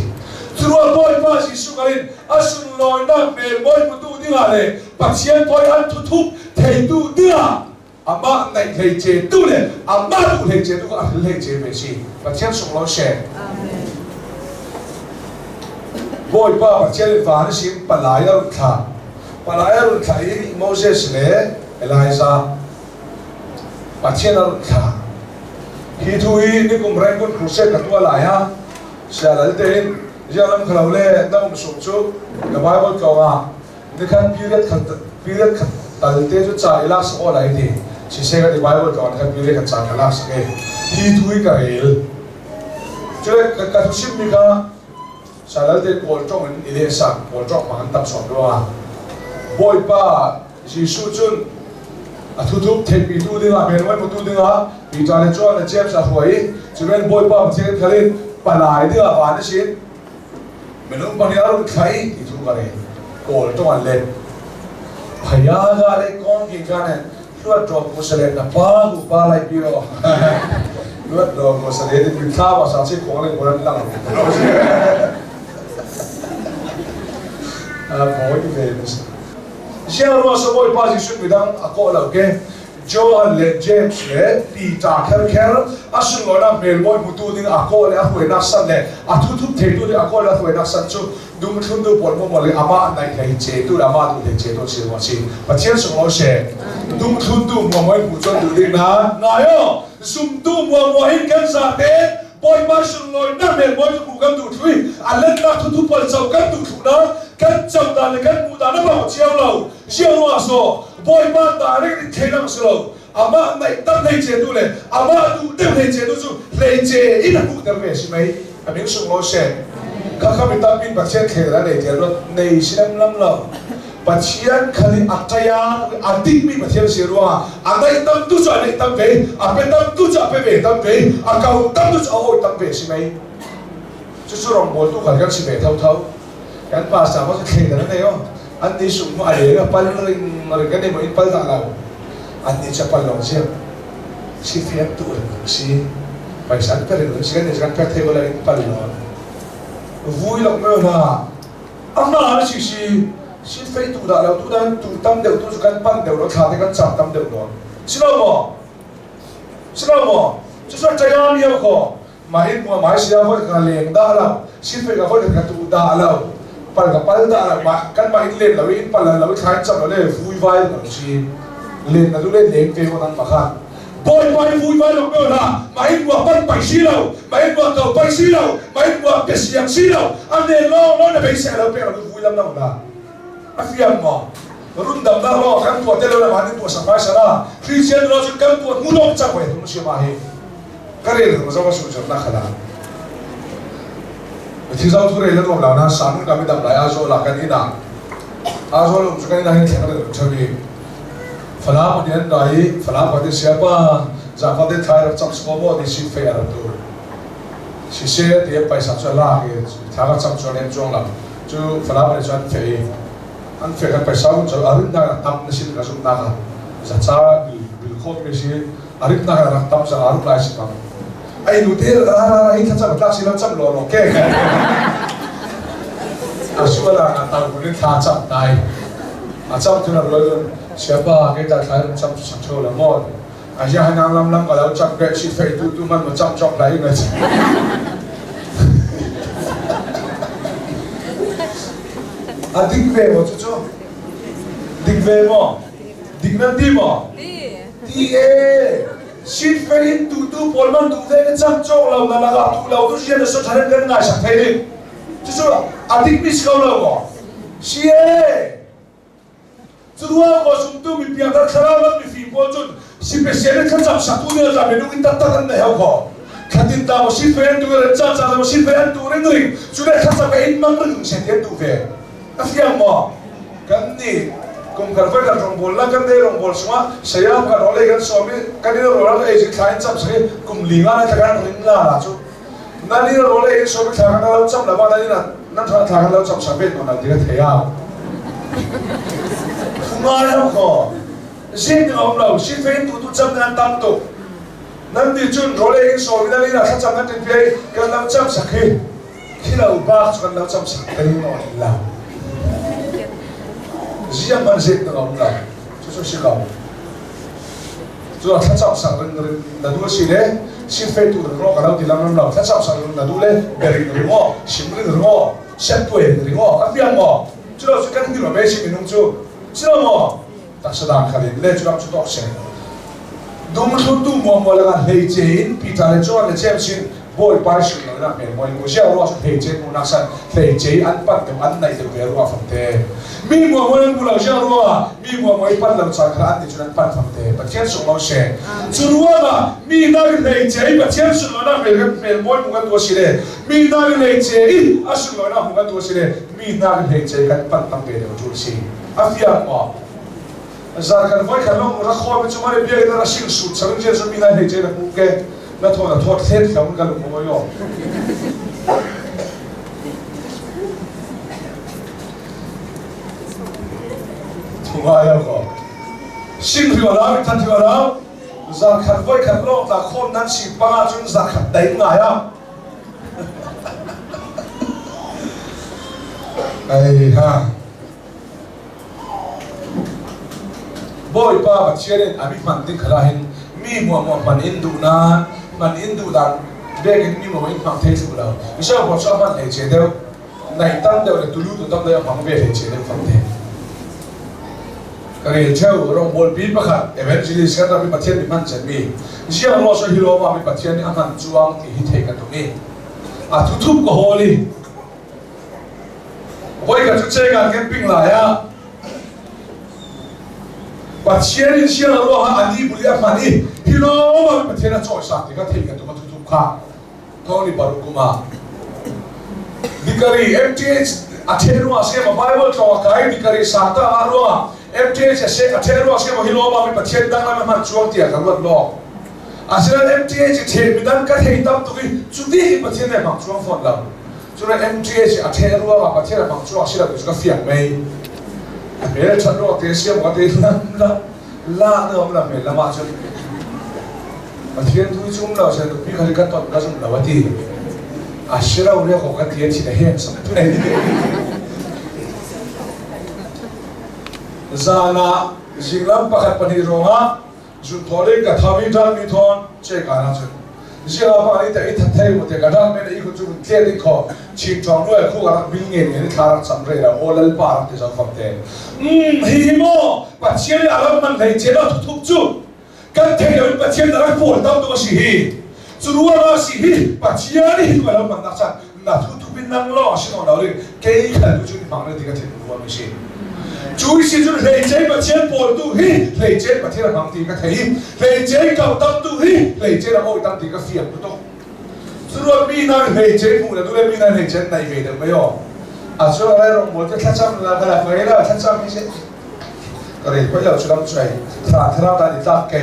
Curuah Bawipa Jesuh kal in a sunlawinak hmel mawi hmutu dingah le Pathian toi an thuthup theitu dingah amah naih hlei ce tu le amah duh hlei ce tu kha a hril hlei ce ve si. Pathian sunglawi seh. Bawipa Pathian in van sin palai a run thlah. Palai a run thlah i Moses le Elijah Pathian a run thlah. Hi thu hi nikum Rangoon crusade ka tuah lai ah sialal tein zialam khalo le na um sung cu ka Bible tlawng ah nikhat period khat period khat tal te cu ca i lak sak aw lai ti siseh ka ti Bible tlawng khat period khat ca ka lak sak e hi thu hi ka rel cu ka thu chimmi kha salal te kawl ṭong in i leh sak kawl ṭong hmang an tam sawm ruangah Bawipa Jesuh cun a thuthup theihpi tu dingah menwai mutu dingah Peter le John le James a hruai i cumen Bawipa Pathian khalin palai dingah van a sin minung pahnih a run thla i ti thu ka rel kawl ṭong an let phaya ga le kong ki ka ne luat ro ko sale na pa ku pa lai pi ro luat ro ko sale ti pi thla wa sa chi kong le koran lang a moi ve siang ruwa so bawi pa Jesuh midang a ko lo ke Johan le James le Peter kherkher a sunlawinak hmelmawi hmutu ding a kawl le a hruainak san le a thuthup theitu ding a kawl le a hruainak san cu dungthluntu pawl maw le amah naih hlei cetu le amah duh hlei cetu si maw si Pathian sunglawi she dungthluntu muangmawi hmu chuan duh ding na ngai o zumtu muangmawi hin kan zate Bawipa sunlawinak hmelmawi cu hmu kan duh thlu i a lennak thuthup pawl co kan duh thlu na kan co dan le kan hmuh dan a bang cio lo Ziangruah so Bawipa direct in thei lang si lo amah naih tam hlei ce tu le amah duh deuh hlei ce tu cu hlei ce in a hmuhter ve si mei a min sunglawi seh kha kha mi tampi Pathian thei la nei tial nei si lam lam lo Pathian khal i a taya a dikmi Pathian si ruangah a naih tam tu cu a naih tam ve a pe tam tu cu a pe ve tam ve a kau tam tu cu a awi tam ve si mei cucu rawngbawl tu khal kan si ve tho tho kan pastor ko cu thei dan nei o an ni sung mu a le pal ring ring kan mo in pal dah lo an ni cha pal long siam si fiam tu ring si paisan pe ring si kan ni kan pek thei wala in pal lo vui lok me na ama si si si fei tu dah lo tu dan tu tam deuh tu cu kan pan deuh lo thla te kan cham tam deuh lo si lo mo si lo mo cu cu chaya mi ko Mah in mua mai sia voi ka leng dah lo sifek ka voi ka tu dah lo pal ka pal dah lo mah kan mah in len lo in pal lo thlain cham lo le vui vai lo si len na du le leng ve ko nang ma kha bawi pai vui vai lo me la mah in mua pan pai si lo mah in mua kau pai si lo mah in mua pe siang si lo an len lo lo na bei se lo pe lo vui lam lo na a fiang maw rundamnak lo kan tuah te lo la ma ni tuah sak mai sala Christian lo cu kan tuah mu long chak wei tum si ma hi ka rel ka zo su na khala thi zau thu rel na nuam lo na san ka mi dam lai a zo la kan ina a zo lo chu kan ina hin thleng le chawi fala pa dian dai fala pa te sia pa za pa te thai rak cham sko mo ti si fe ar tu si se te paisa chu la ke tha ka cham chu nem chuang la chu fala pa chuan fe an fe kan paisa chu arun na tam na sin ka zum na ka za cha bil khot me si arit na rak tam sang arut lai si bang ai nu te ra ra ra hi thacham tlak si lo cham lo lo ke a suala a tang kun thla cham nai a cham thuna roi siapa ke ta thlai cham sak tho la mo Asia hanang lam lam ka lo chap ke si fei tu tu man ma cham chok lai nga. A dik ve mo chu chu. Dik ve mo. Dik nan ti mo. Ti e. Sin fel in tu tu pawl man tu ve na cham chok lo na laka tu lo tu rian na so thanen kan ngai sak thei ding. Chu chu a dik mi si ko lo mo. Si e. Curuang maw zumtu mi piangthar thlarau lam mifim pawl cun sipesial in thlacam saktu nih a minung in taktak an nei hau kho. Thlatin ta maw si an tu ren ca ca maw si an tu ring ring cu le thlacam ka in mang ring se ti an duh ve. A fiang maw? Kan nih kum kar voi kan rong la kan nei rong bol sungah saya kan rong lei kan sawm i kan in ro ei zik thla in cam sak i kum li nga na kan ring la la cu nan in rawl ei in sawm thla kan lo cam la ba nan in nan thla thla kan lo cam sa bet non ti ka thei a ngai lo ko zin ni om lo si fein tu tu cam nan tam tuk nan ti chun rawl ei in sawm nan in a thla cam nan tin pe kan lo cam sak hi khi lo ba chu kan lo cam sak te no la ziang man zin ni om lo chu chu si ko Cu thlacam sak ring ring na duh si le sifei tu ring ka lo ti lam lam lo thlacam sak ring na duh le bering ring aw sim ring ring aw sian tuai ring aw a fiang maw cu lo cu kan ti lo me si minung cu si lo maw taksa dang khalin le cu lam cu tok se dum thlun tu muam mual kan hlei ce in Peter le John le James in Bawipa sunlawinak hmel mawi mu ziah ruah hlei ce hmuhnak san hlei ce an pan deuh an naih deuh ve ruah famte mi muamuai an hmu lo ziah ruah mi muamuai pan lo caan kha an nih cun an pan famte Pathian sung lo she cu ruangah mi hna hlei ce i Pathian sunlawinak hmel kan hmel mawi mu kan tuah si le mi hna hlei ce i a sunlawinak hmu kan tuah si le mi hna hlei ce kan pan tam ve deuh ṭul si a fiang maw Zan kan voi khat lawng rak khawi mi cungah le biakinn rak sing sut chang in Jesuh mi nai hlei ce na hmu ke na thaw na thawt thlet hlong kan um mo yo Thunga ya ko sing riwa la mi than riwa la zan khat voi khat lawng ta khom nan si panga cun zan khat dai ngai a ai ha Bawipa Pathian in a mi hman ding kha hin mi muahmuah hman in duh nain hman in duh dan bek in mi muahmuah in hmang thei thlu lo. Misal pawl cu a hman hlei ce deuh, naih tam deuh le tulu tu tam deuh a hmang ve hlei ce deuh fam te. Ka rel theu rawngbawlpi pakhat evangelist kan ram i Pathian mi hman cemmi ziang ruah so hi lawma mi Pathian nih a hman cuang ti hi thei ka tum i a thuthup ka hawl i Voikhat cu cekan camping lai ah Pathian in siang a ruah ah ani bul i a hman i hi lawng Pathian a cawisan ti kha thei ka tum a thutup kha thawng ni paruk kum ah Dikari MTH a then ruang se ma Bible tlawng a kai dikari sangta a ruang MTH a se a then ruang se ma hi lawm mi Pathian dang lam hman chuang tiah ka ruat lo asinain MTH the mi dang ka thei tam tuk i cu ti hi Pathian ne hmang chuang fawn lo Cun MTH a ṭheh ruangah Pathian a hmang chuak si lo ti cu ka fiang mei. A hmel ṭhat ruang te siam ka te lam la la na um la hmel lam ahcun Pathian tu cu um lo se nupi kha ka ton ka zum lo a ti. A si lo re ko ka ti a thin a hem sak tu nei. Zan ah zinglam pakhat pahnih ruangah Zunthawling ka thami ṭan mi thawn che ka na cun zia pa ni te i that thei mu te ka ṭan men i khu chu tle ding kho chin ṭhong nuai khu ka rak bil ngen ngen thla rak cam re la o lal pa rak ti zo fam te hi hi mo Pathian a ram man hlei che lo thup chu kan thei lo in Pathian rak pawl tam tu si hi cu ruang ah si hi Pathian hi tu ram man nak chan na thu thu bin nang lo si no lo ri kei khal tu chu ni mang le ti ka thin ruam mi si cu si cun hleice Pathian pawl tu hi hleice Pathian a hmang ti ka thei hleice kau tam tu hi hleice a awi tam ti ka fiang tu tuk cu mi na hleice hmu na tu le mi na hleice nai ve deuh mai o a cu lai rong mawl te thlacam la ka la fai la thlacam hi se ka rel poi lo chu lam chuai thla thla ta ni tlak ke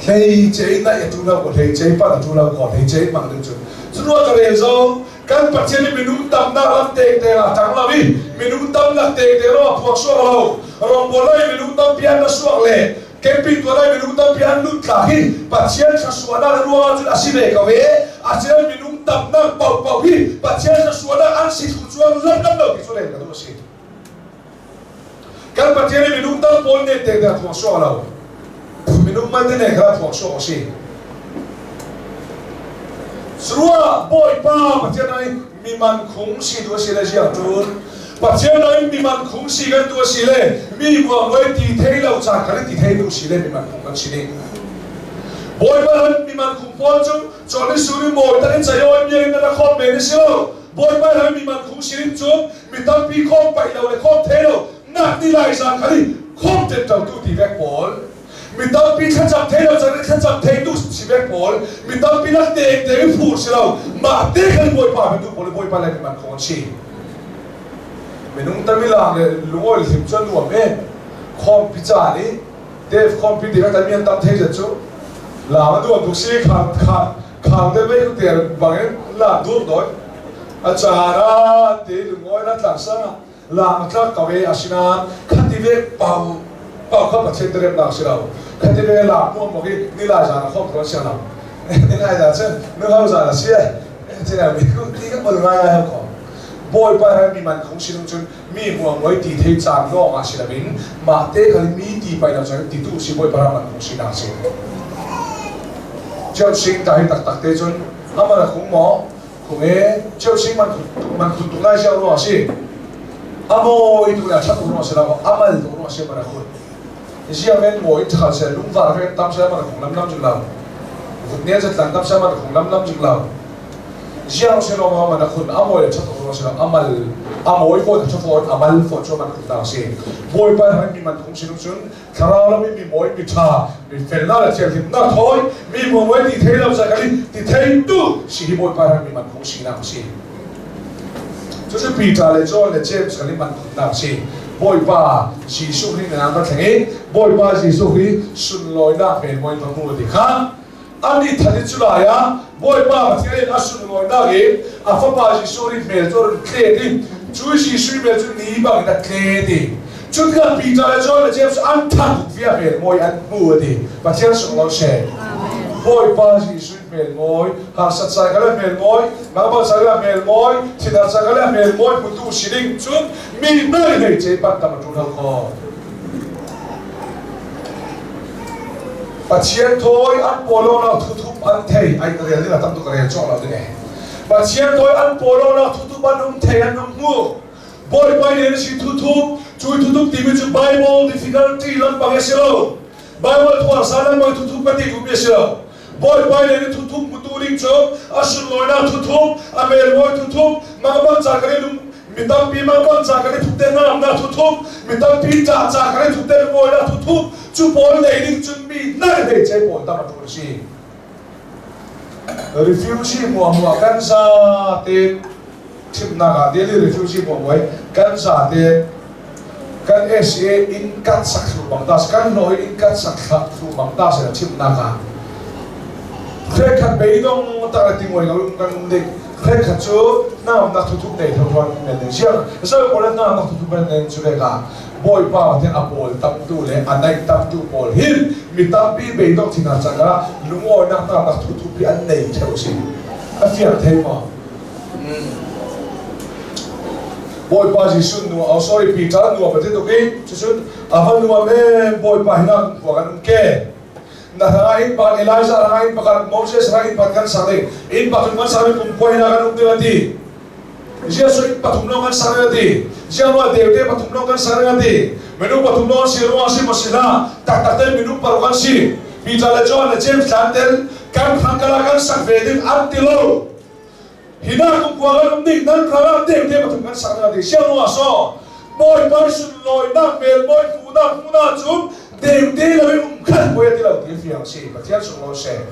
hleice na ya tu lo ko hleice pa tu lo ko hleice mang ding chu cu ruwa ka rel zo kan Pathian hi minung tamnak lam tengte ah tang lo i minung tamnak tengte lo phuak suak lo rawngbawl lai minung tampi an ra suak le camping tuah lai minung tampi an lut thlak hi Pathian thluachuahnak ruangah cun a si ve ko e asinain minung tamnak paohpaoh hi Pathian thluachuahnak an si thlu chuang lam lam lo ti cu len ka duh a si. Kan Pathian hi minung tal pawl ne te te phuang suak lo. Minung man te ne kha phuang suak si. Curuah Bawipa Pathian ai mi man khung si tu si le ziang ṭun. Pathian ai mi man khung si kan tu si le mi muang voi ti thei lo ca khan ti thei tu si le mi man khung kan si ding. Bawipa han mi man khung pawl cu chawni suri mawi tak in chayo mi in na khom men si lo. Bawipa han mi man khung si rin cu mi tampi khom pai lo le khom thei lo nak ni lai zan khan i khom ten to tu ti vek pawl. Mi tampi thlacam thei lo cang thlacam thei tu si vek pawl. Mi tampi lak te te phur si lo. Mah te khan Bawipa bi tu pawl Bawipa le mi man khong an si. Minung tamilang le lungol hlim cu nuam e. Khom pi ca ni Dave khom pi ti ka tamian tam thei zet cu lam a duam tuk si khang khang khang te mei ter bangin la dur doi. A cara te lungawi la tlang sang lam tlak ko e asinain khati ve pau pau kha Pathian te remnak si lo khati ve lak nuam bok i nilai zan a khom ko siang lo nilai zan cun nu ho zan a si e mi ku ti ka bol ngai ai ko Bawipa he mi man khong sinung cun mi hmuang moi ti thei caan lawng ah si loin mah te khal mi ti pai lo cun ti tu si Bawipa ram man khong sinak si Cheu sing ta hi tak tak te cun amana khung maw khung e cheu sing man man khun tuk lai siang ruang si amoi tu la that ruang si lo amal tu ruang si mana khun zia men moi thal se lungvar ven tam se mana khung lam lam jing lo vut ne zat lang tam se mana khung lam lam jing lo ziang se lo ma mana khun amoi that ruang si lo amal amoi fo tha fo amal fo cho man khun ta si boi pa han mi man khung si cun thlarau lam mi mawi mi ṭha mi felnak le thianghlimnak thawi mi mawi ti thei lo sa kali ti thei tu si hi Bawipa ram mi man khung sinak si cucu Peter le John le James kali man khunnak si Bawipa Jesuh hi nan va thleng i Bawipa Jesuh hi sunlawinak hmel mawi va hmu ti kha an i that i cu lai ah Bawipa Pathian in a sunlawinak in a fapa Jesuh nih hmel cu a run tlet i cu Jesuh hmel cu ni bangin a tlet i cu tikah Peter le John le James an that via hmel mawi an hmu a ti. Pathian sung lo she. Bawipa Jesuh hmel mawi, harsat sai ka le hmel mawi, nangmah sai le hmel mawi, thidar sai ka le hmel mawi hmutu si ding cun mi nai nei che pan tam a ṭul hau kho. Pathian thawi an pawlawnak thuthup an thei ai ka rel ding ah tam tuk ka rel cawk lo ding e. Pathian thawi an pawlawnak thuthup an um thei an um hmu. Bawipa nih an si thuthup cu thuthup timi cu Bible difficulty lampang a si lo. Bible thuarsa lengmang thuthup ka ti duhmi a si lo. Bawipa nih an thuthup hmutu ding cu a sunlawinak thuthup, a melmawi thuthup, mangmang ca kan i lung mi tampi mangmang ca kan i thup te na thuthup, mi tampi ca ca kan i thup te lungawi na thuthup, cu pawl nei ding cun mi nai hlei ce pawl tam a ṭul si. Refugee muahmuah kan za te thimnak ah daily refugee muahmuah kan za te kan SA in kan sak thlu bang ta kan hlawh in kan sak thlu bang ta se thimnak ah Hrek beidong tak ti ngoi lo kan um dik hrek khat cu nam nak thu thup nei tho thon men ding siang so pawl nam nak thu thup men nen chu ve ka bawipa te a pawl tam tu le a naih tam tu pawl hin mi tampi beidong thina chaka lungawi nak nam nak thu thup hi an nei theu si a fiang thei ma Bawipa Jesuh nu oh sorry Peter nu pa ti tuk i cucun a va nuam em Bawipa hi nak khua kan um ke na ranga in pakhat Elijah ranga in pakhat Moses ranga in pakhat kan sak ding inn pathum kan sak mi kum khua hina kan um ding ati Jesuh inn pathum lawng kan sak ding ati Ziangwa deute pathum lawng kan sak ding ati minung pathum lawng si ruang si maw si hlah taktak te minung paruk an si Peter le John le James tlan tel kan thangkala kan sak ve ding an ti lo Hina kum khua kan um ding nan ral ah deute pathum kan sak ding ati siang ruang so Bawipa sunlawinak hmel mawi hmuhnak hmun ahcun deute lo in um khat poi a ti lo ti fiang si Pathian sunglawi seh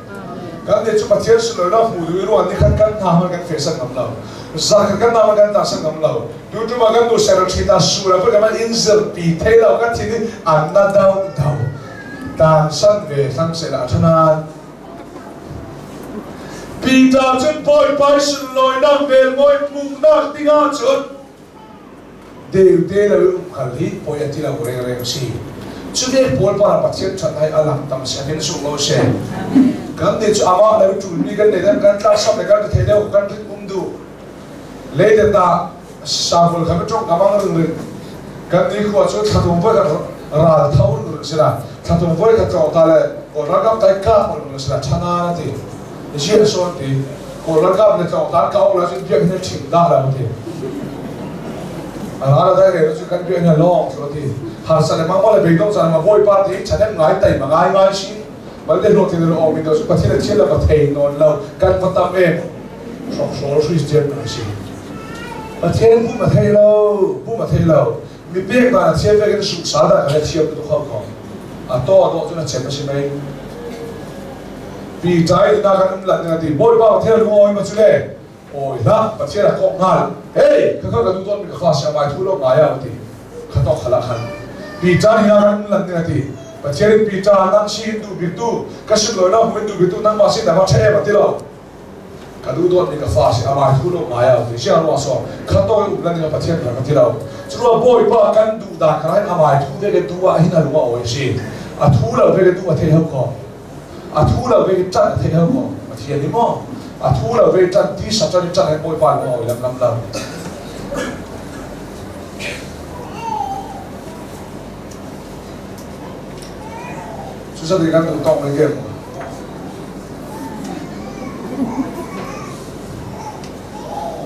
kan nih cu Pathian sunlawinak hmu duh i ruan ni khat kan hna hmanh kan fe sak ngam lo zarkhat kan hna hmanh kan ta sak ngam lo tutum ah kan nu secretary ta sura pun kan in zirpi thei lo kan thin i an na do do tan san ve hlang se la thanan Peter cun Bawipa sunlawinak hmel mawi hmuhnak dingah cun Deute lo i umkal hi poi a ti lo rengreng si. Cuve pawl para Pathian ṭhat hai a lang tam seh min sung lo seh. Kan nih cu amah lo ṭulmi kan nei kan tlak sam le kan thei deuh kan rit um duh. Leite ta savul kha mi ṭong kamang ring ring. Kan ni khua cu thlatung voi khat ral tho nu si la thlatung voi khat tlawng ta le Kawl ralkap tai kap nu si la thana na ti zia sawn ti Kawl ralkap le tlawng tan ka ok la cun biak hin ṭhing dah la ti ral dai re cu kan biak hin lawng thlo ti harsa le mang le beidong caan ma bawipa ti chanem ngai tai ma ngai ngai si bal de hlawh tin lo mi do su pathian thian la pathei non lo kan patam em hrokhrawl Christian an si. Pathian pum a thei lo, pum a thei lo. Mi pek dan a thiam vekin sungsal dan kha thiam tu kho ko. A to a dawh cun a chem a si mei. Pi ṭai na kan um lan ti Bawipa Pathian lung awi ma cu le awi hlah Pathian a kawk hngal. Hey, kha kha ka duh tawn mi ka fa sia mai thu lo ngai a ti. Kha tok khala khan. Pi ṭa ni na kan um lan ti Pathian in pi ṭa nang si in duh bik tu ka sim lo na hum in duh bik tu nangmah sin na ma ṭhe em a ti lo. Ka duh dawtmi ka fa si amai thu lo ngai ah ti sia ruah so khato in uplan ding Pathian ka ti lo cu Bawipa kan duh dan kha hin amai thu ve ke tu ah hin a lung a awi si a thu lo ve ke tu a thei ho ko a thu lo ve ke chan a thei ho ko Pathian ni mo a thu lo ve chan ti sa chan chan he Bawipa lung a awi lam lam lo cu sa kan duh tong le ke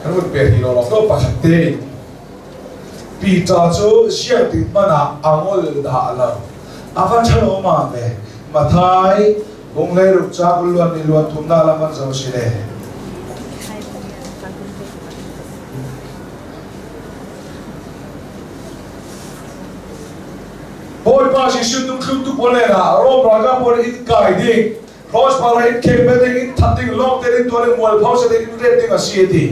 Kan vun pek hi law law pakhat te Peter cu sianginn hmanh ah a ngol dah lo. A va ṭhalo ma ve. Mathai bunglei ruk ca luan ni luan thum na lam an zo si le. Bawipa Jesuh tung tu pawl le na Rom ralkap pawl in kai ding cross bar in khem ding in that ding long te in tuan in mual phau se ding in ret ding a si ti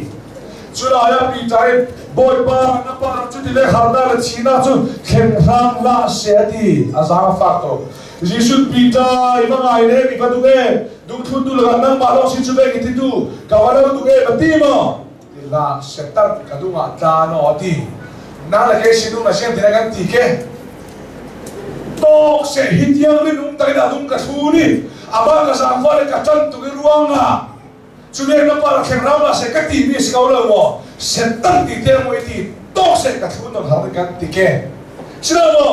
cu lai ah Peter in Bawipa na pa cu ti le harna le china cu thleng hram la se ti a zaang fak to Jesuh Peter i va ngai le mi va duh e dungthlun tu lakah nangmah lawng si cu ve ki ti tu ka va lo duh e va ti maw la setan ka dung ah tla no a ti na le ke sinung na siam tina kan ti ke tawk se hi tiang rin um takin adum ka thu ni ama ka zang fa le ka tan tu ruang ah chu le na pa thleng ram la se ka ti mi si ko lo mo setan ti te mo ti tawk se ka thu non har kan ti ke silo mo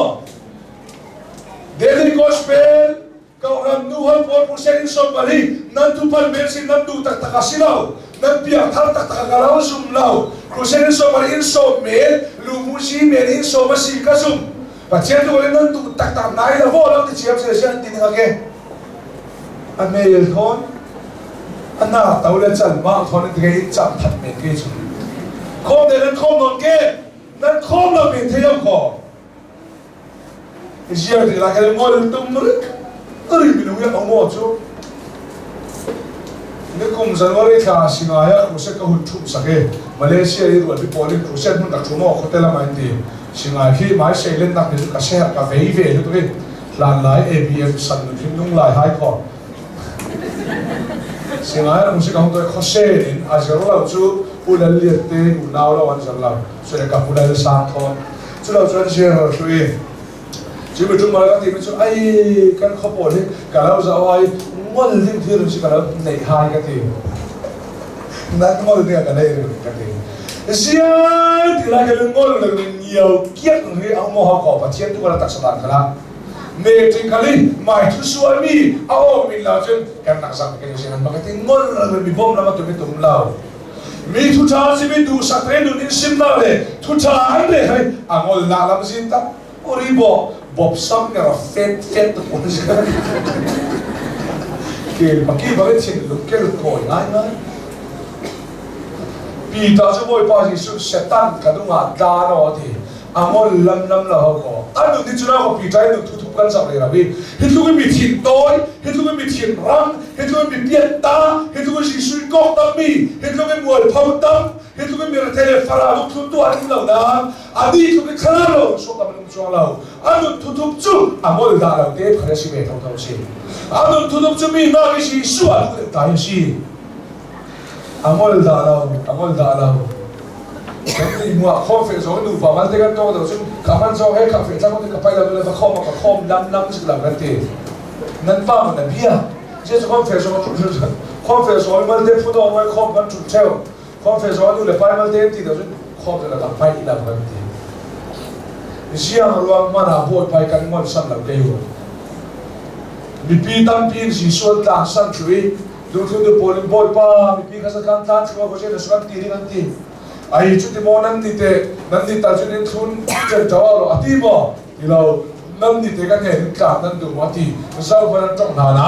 Daily Gospel Kohhran nuhal pawl pusen in som bal hi nan tupan men sin nan duh taktak a si lo nan piangthar taktak a ka lo zum lo crusade in som bal in som men lumuzi men in som a si ka zum Pathian tu in nan duh taktak nai la vo lo ti chiam se se an ti ning ake a mail thon ana to le chan ma thon in ke in cham that men ke chu khom de nan khom non ke nan khom lo men thei ko Ziar ti la kele ngol tum rik ri minung ya ong chu ni kum January thla singai ah crusade ka hun thum sake Malaysia i ruat bi polin crusade mun rak thum o hotel ma in ti singai khi mai sei len nak ni ka share ka vei ve lu tu hlan lai ABM san nu him nung lai hai kho singai ram si ka hung toi khose in a zero lo chu ulal liat te u nau lo an zar lo so ka ulal sang thon Culo cun zir hrui cu mi ṭum kan ti mi cu ai kan khua pawl hi ka lo zoh ai ngol ding thil si ka lo neih hai ka ti nan ngol ding ka nei ri ka ti zian ti lai ka ngol le ngiau kiak ri ang mo ha ko pathian tu ka tak sadan khala me ting khali mai thu sual mi a om min la cun kan nak zak ka ni han ma ka ti ngol mi bom la ma tu mi tum lo Mi thuṭha simi duhsak te nun in simnak le thuṭha an le hei a ngol nak lam zin tak uri bo bop sam ke ra fet fet tu pun ke paki ba thin lung kel koi ngai ngai Peter cu Bawipa Jesuh Satan ka dungah tla no ti a ngol lam lam lo ho ko anu ni cuna ko Peter nu thu thup kan sak le rabi hi tluk in mi thin tawi hi tluk in mi thin rang hi tluk in mi piat ta hi tluk in Jesuh kok tam mi hi tluk in mual pho tam hi tluk in mi rethei le fara lung thlun tu an lo na ani tluk in khana lo so kam lung chuang lo anu thu thup chu a ngol da lo te phare si ve tho tho si anu thu thup chu mi na ki si su a lu ta si A ngol dah lo, a ngol dah lo. Kan ti hnuah khawm fe zong nupa mal te kan tong do cun ka man zong he ka fe tlang ka pai lo le va khawm ka khawm lam lam sik lam kan ti. Nan pa man na bia. Je khawm fe zong khawm fe zong mal te phu do mai khawm kan chun cheu. Khawm fe zong nu le pai mal te ti do cun khawm le ka pai lam kan ti. Ziang ruang hmanh ah Bawipa hi kan ngol san lo kei u. Mipi tampi in Jesuh an tlang san thlu i dungthluntu pawl in Bawipa mipi kha zatlang tlang thlu a ko na an ti ding an ti. Ai cu ti maw nan ni te nan ni tal cun in thlun chen ṭo lo a ti maw? Ti lo nan ni te kan he in tlang nan duh maw ti zo ban an tong hna na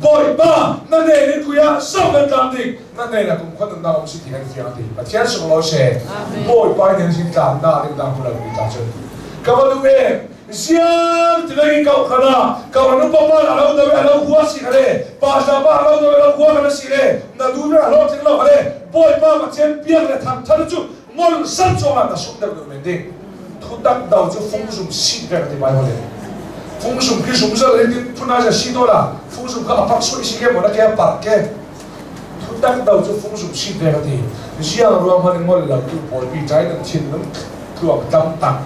Bawipa na ne ni kuya so kan tlang ding na ne na kum khon nunnak um si ti kan fiang ti Pathian sung lo she Bawipa in sin tlang na ding dang pula pi ta chun ka va duh em siang ti lei kau khana kau nu papa la lo dawe lo hua si khale pa sa pa lo dawe lo hua khale si le na du na lo thing lo khale Bawipa Pathian biak le thang thar chu ngol san chungah na sum deuh deuh men ding thutak do cu fungzum sit vek ti Bible in fungzum khi zum zel in phuna ja si to la fungzum kha apak sui si ke mo na ke par ke thutak do cu fungzum sit vek ti ziang ruang man ngol lo tu pawl pi chai nan thinlung tluang tam tak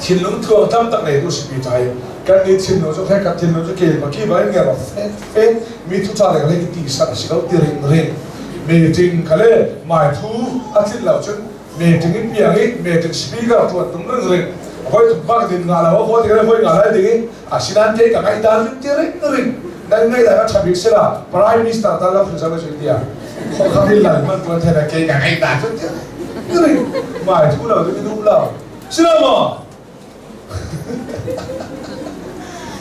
thinlung tluang tam tak nei tu si pi chai kan ni thinlung cu khe kan thinlung cu ke ma ki ba nge ro fe fe mi thu cha le le ti sa si lo ti ring ring meeting kha le mai thu a tlin lo cun meeting in piang i meeting speaker tuan tum ring ring hoi thum bak din nga lo ho ti hoi nga lai ding i asinan te ka ngai dan ring ti ring ring nan ngai da ka thabik sela prime minister ta lo khun sa ba tia kho kha hin lai man tuan thena ke ka ngai dan ti ring mai thu lo tu du lo sila mo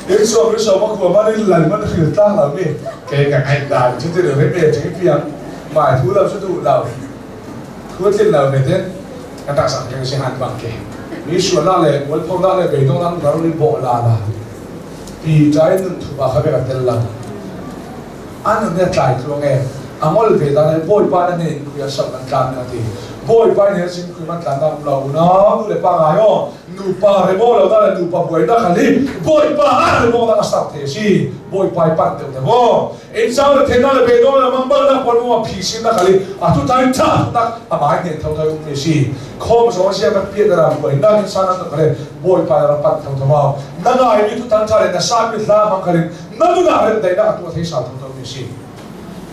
In so mi so ma khua ma ni lal man hril tlang lo mi ke ka ngai dan chu ti re me ching piang mai thu lo chu du lo thu thin lo me ten ka tak sang ke si han bang ke mi sual na le mual pho na le bei dong nan ro ni bo la la pi chai nun thu ba kha be ka tel la an ne tlai tluang e angol ve da ne bawi pa na ne kuya sak an tlan na ti bawi pa ne sin kui man tlan na lo na nu le pa ngai o nu pa re mo lo da le nu pa buai da khali bawi pa a re mo da sak the si bawi pa pan te te bo in sa le the na le be do na mang bang na pon mo phi sin na khali a tu tai tha tak a mai ne tho tho um si khom so sia ka pia da buai na in sa na ta khale bawi pa ra pan tho tho ma na ngai mi tu tan cha le na sa mi hla mang khalin na nunah remdaihnak a tuah thei sal thotho mi si.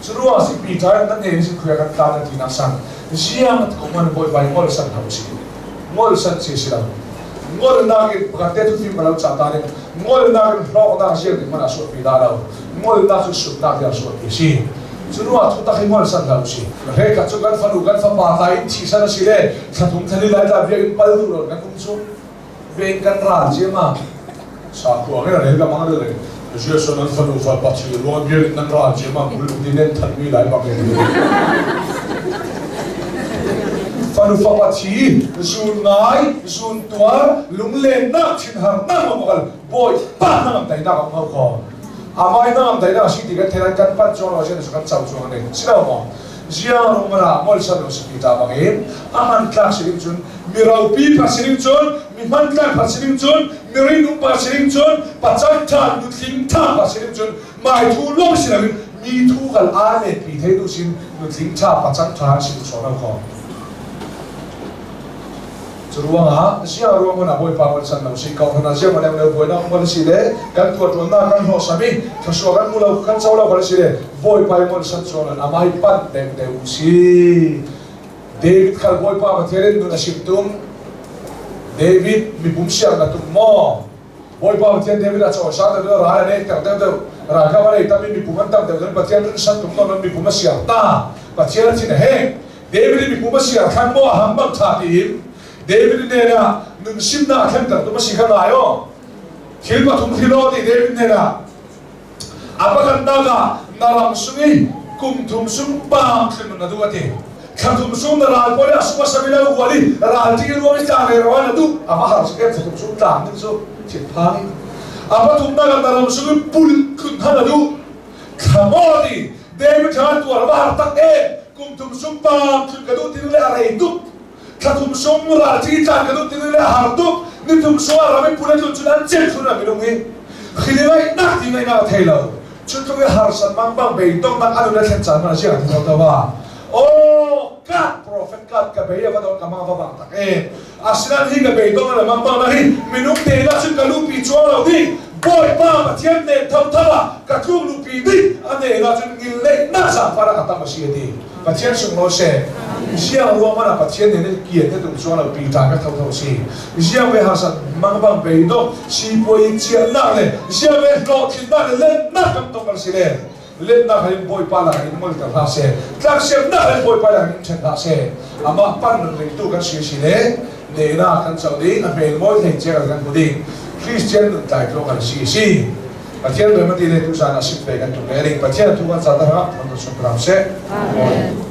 Cu ruang si Peter nan ne si khuya kan tla na ti nak sang ziang ti kum an bawipa ngol san hau si ngol san si si lo ngol nak in pakhat te tu fim ka lo cha ta ning ngol nak in hlawk nak ziang ti man a suat pi da lo ngol nak cu sut nak ya suat pi si cu ruang thu tak hi ngol san hau si re ka cu kan fanu kan fapa ta in thi san a si le thlathum thali lai ta biak in pal du ron kan um chu Ven kan ral ciama sakhua nge rel ka mang le Jesu nan fanu fa pa chi ruang biak nan ral ciama mul ni nen that mi lai bak fanu fa pa chi zun ngai zun tuar lunglen nak thin har nak ma bakal boy pa na ngam dai nak ngau ko amai na ngam dai nak si ti kan thelan kan pan chuang lo chen su kan chau chuang ne silo mo ziang rung mana mol sa lo si ta bangin aman tlak siling chun mi ropi pa siling cun mi hmantlak pa siling cun mi rinung pa siling cun pacang ṭha nutling ṭha pa siling cun mai thu lawng si loin mi thu kal aa let pi thei tu sin nutling ṭha pacang ṭha sin sawm lo kho cu ruangah zia ruang hmun ah bawipa kan san lo si ko hna zia ma leo buai na mon si le kan tuah tuan na kan hlawh sami thlasua kan mu lo kan co lo kan si le bawipa mon san chuan amai pan deuh deuh si David khal Bawipa Pathian in nun a sim tung. David mipum siang na tum maw? Bawipa Pathian David a cawisan deuh ral a nek ter deuh deuh ralkap a nei tam i mipum an tam deuh deuh Pathian rin san tum nawn mipum a siang ta Pathian thin a heng David i mipum a siang thlan maw a ham bang tha tiin David hnenah nun simnak a thlenter tum a si kha ngai aw thil pathum thil aw ti David hnenah A pakhatnak ah na ram sung i kum thum sung paam thlun na duh a ti. Thla thum sung na ral pawl i a sung a sami lo hual i ral ṭih ruang i tlang le ro na duh. A va har sike thla thum sung tlang ding cu thinphang i. A pathumnak ah na ram sung i pul tlun kha na duh. Thla maw ti David thla tuar va har tak e kum thum sung paam tlun ka duh ti le a rei tuk. Thla thum sung ral ṭih tlang ka duh ti le a har tuk. Ni thum sung ah ram i pul a tlun cun an cen thlun a minung hi. Khili ngaihnak ti ngaihnak a thei lo. Cu tluk i harsat mang bang beidonghnak a nun a thlen caan hmanh a si ti to wa. Oh, God prophet God ka bei a va don ka mang va bang tak e. Asinain hi ka beidong le mang bang na hi minung te na cun ka lupi chuang lo ding. Bawipa Pathian nen thotho ah ka tluk lupi ding a nen ahcun ngilneihnak zaangfah a tam a si a ti. Pathian sunglawi seh. Ziang ruang hmanh ah Pathian nih nan kian te tung chuang lo pi ta ka thotho si. Ziang ve harsat mangbang bei dok sipuai chiahnak le ziang ve hlawhtlinnak le lennak kan tong kan si le lennak hin Bawipa lak in ngol ter hlah seh. Tlangsiamnak hin Bawipa lak in ṭhen hlah seh. Amah pan ringtu kan si si le nehna kan co ding a hmel mawi thei cia kan hmu ding Christian nun tlai tlo kan si si. Pathian rem a ti le tuzan ah sim pe kan tum le ring Pathian thu kan ca ta rak thon sung ram seh. Amen.